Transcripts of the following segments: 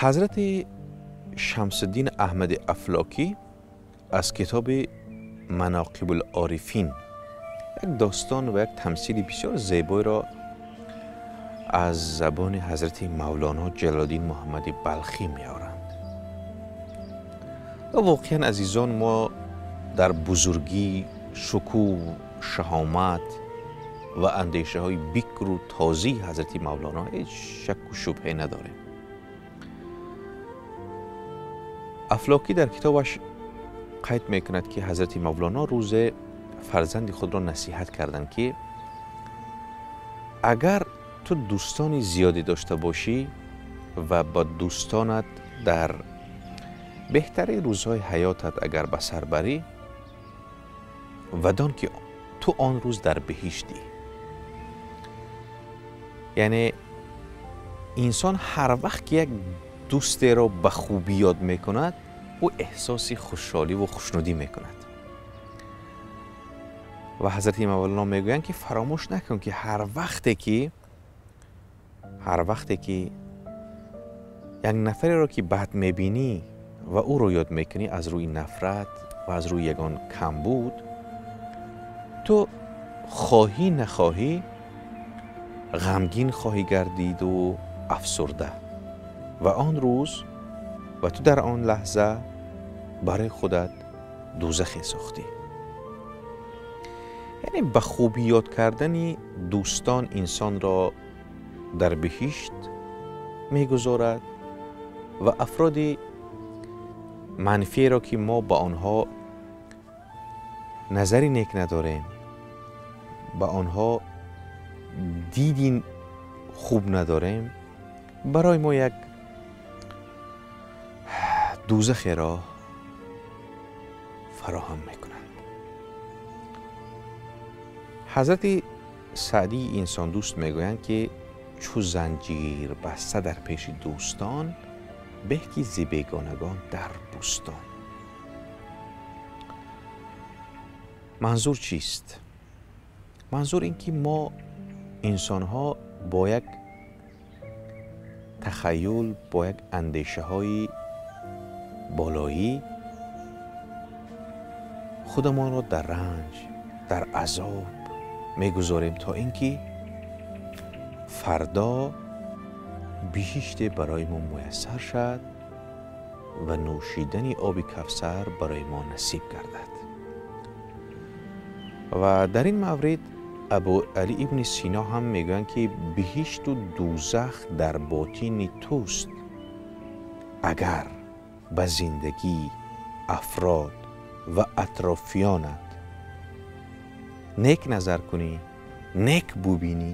Ҳазрати Шамсиддин Аҳмади Афлокӣ аз китоби Манақибул-орифин як достон ва як тамсили бисёр зебоеро аз забони Ҳазрати Мавлоно Ҷалолиддин Муҳаммади Балхӣ меоранд. Ва воқеан, азизон, мо дар бузургӣ, шукӯҳ, шаҳомат ва андешаҳои бикру тозии Ҳазрати Мавлоно ҳеҷ шакку шубҳе надорем. Афлокӣ дар китобаш қайд мекунад, ки Ҳазрати Мавлоно рӯзе фарзанди худро насиҳат карданд, ки агар ту дӯстони зиёде дошта бошӣ ва ба дӯстонат дар беҳтарин рӯзҳои ҳаётат агар ба сар барӣ, ва дон, ки ту он рӯз дар биҳиштӣ. Яъне инсон ҳар вақт ки як дӯстеро ба хубӣ ёд мекунад, ӯ эҳсоси хушҳолӣ ва хушнудӣ мекунад. Ва Ҳазрати Мавлоно мегӯянд, ки фаромӯш накун, ки ҳар вақте ки як нафареро ки бад мебинӣ ва ӯро ёд мекунӣ аз рӯи нафрат ва аз рӯи ягон камбуд, ту хоҳӣ нахоҳӣ ғамгин хоҳӣ гардиду афсурда, ва он рӯз ва ту дар он лаҳза барои худат дӯзахе сохтӣ. Яъне ба хубӣ ёд кардани дӯстон инсонро дар биҳишт мегузорад ва афроди манфиеро, ки мо ба онҳо назари нек надорем, ба онҳо диди хуб надорем, барои мо як дӯзахеро фароҳам мекунанд. Ҳазрати Саъдии инсондӯст мегӯянд, ки чу занҷир баста дар пеши дӯстон, беҳ ки зи бегонагон дар бӯстон. Манзур чист? Манзур ин ки мо инсонҳо бо як тахаюл, бо як андешаҳои болоӣ худамонро дар ранҷ, дар азоб мегузорем, то ин ки фардо биҳиште барои мо муяссар шавад ва нӯшидани оби Кавсар барои мо насиб гардад. Ва дар ин маврид Абу Али ибни Сино ҳам мегӯянд, ки биҳишту дӯзах дар ботини туст. Агар ба зиндагӣ, афрод ва атрофиёнат нек назар кунӣ, нек бубинӣ,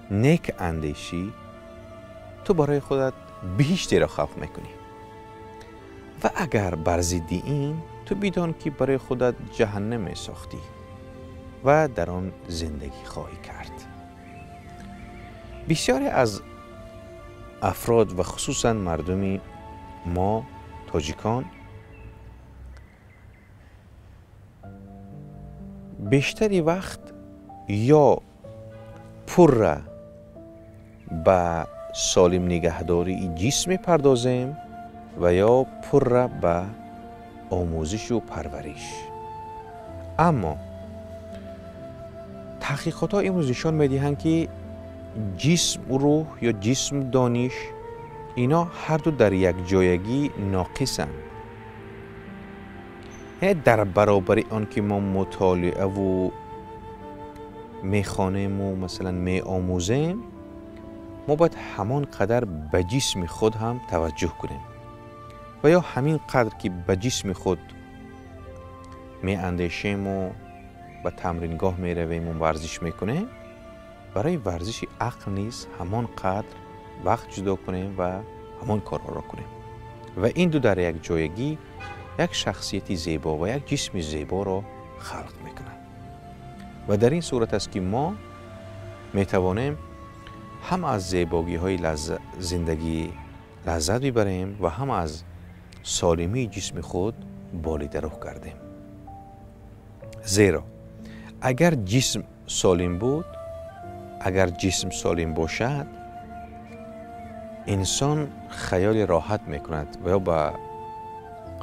нек андешӣ, ту барои худат биҳиштеро халқ мекунӣ ва агар бар зидди ин, ту бидон, ки барои худат ҷаҳаннаме сохтӣ ва дар он зиндагӣ хоҳӣ кард. Бисёре аз афрод ва хусусан мардуми мо, тоҷикон, бештари вақт ё пурра ба солим нигаҳдории ҷисм мепардозем ва ё пурра ба омӯзишу парвариш. Аммо таҳқиқотҳо имрӯз нишон медиҳанд, ки ҷисму рӯҳ ё ҷисму дониш, ино ҳарду дар якҷоягӣ ноқисанд. Яъне дар баробари он ки мо мутолиаву мехонему, масалан, меомӯзем, мо бояд ҳамон қадар ба ҷисми худ ҳам таваҷҷӯҳ кунем ва ё ҳамин қадр ки ба ҷисми худ меандешему ба тамрингоҳ меравему варзиш мекунем, барои варзиши ақл низ ҳамон қадр вақт ҷудо кунем ва ҳамон корҳоро кунем. Ва ин ду дар якҷоягӣ як шахсияти зебо ва як ҷисми зеборо халқ мекунанд. Ва дар ин сурат аст, ки мо метавонем ҳам аз зебогиҳои зиндагӣ лаззат бибарем ва ҳам аз солимии ҷисми худ болидаруҳ гардем. Зеро агар ҷисм солим буд, агар ҷисм солим бошад. Инсон хаёли роҳат мекунад ва ё ба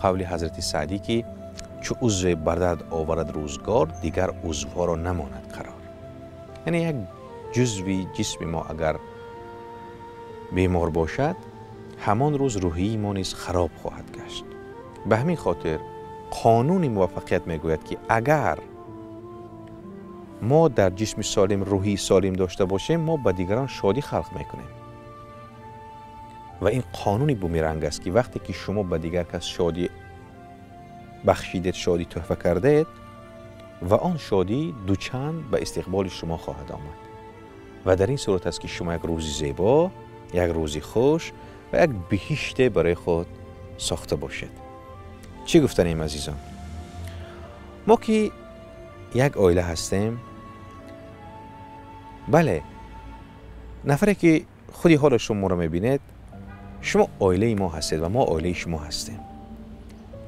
қавли ҳазрати Саъдӣ ки чу узве бар дард оварад рӯзгор, дигар узвҳоро намонад қарор. Яъне як ҷузви ҷисми мо агар бемор бошад, ҳамон рӯз рӯҳии мо низ хароб хоҳад гашт. Ба ҳамин хотир қонуни муваффақият мегӯяд ки агар мо дар ҷисми солим рӯҳии солим дошта бошем, мо ба дигарон шодӣ халқ мекунем. Ва ин қонуни бумеранг аст ки вақте ки шумо ба дигар кас шодӣ бахшидед, шодӣ тӯҳфа кардаед, ва он шодӣ дучанд ба истиқболи шумо хоҳад омад. Ва дар ин сурат аст ки шумо як рӯзи зебо, як рӯзи хуш ва як биҳиште барои худ сохта бошед. Чӣ гуфтанем, азизон? Мо ки як оила ҳастем, бале, нафаре ки худи ҳоло шуморо мебинед, шумо оилаи мо ҳастед ва мо оилаи шумо ҳастем.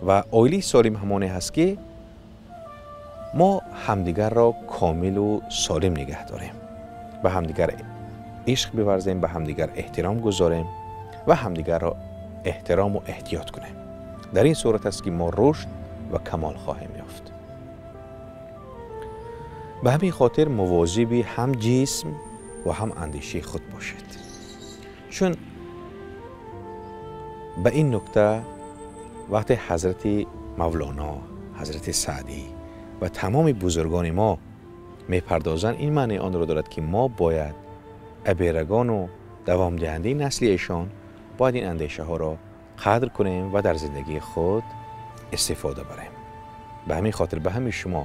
Ва оилаи солим ҳамоне ҳаст ки мо ҳамдигарро комилу солим нигаҳ дорем, ба ҳамдигар ишқ биварзем, ба ҳамдигар эҳтиром гузорем ва ҳамдигарро эҳтирому эҳтиёт кунем. Дар ин сурат аст ки мо рушд ва камол хоҳем ёфт. Ба ҳамин хотир мувозиби ҳам ҷисм ва ҳам андешаи худ бошед. Чун ба ин нукта вақте ҳазрати Мавлоно, ҳазрати Саъдӣ ва тамоми бузургони мо мепардозанд, ин маънии онро дорад ки мо бояд аберагону давомдиҳандаи насли эшон бояд ин андешаҳоро қадр кунем ва дар зиндагии худ истифода барем. Ба ҳамин хотир ба ҳамин шумо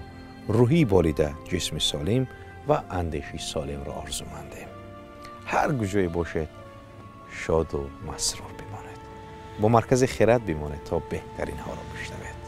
рӯҳии болида, ҷисми солим ва андешаи солимро орзумандем. Ҳар куҷое бошед, шоду масрур бимонед, бо маркази хирад бимонед то беҳтаринҳоро бишнавед.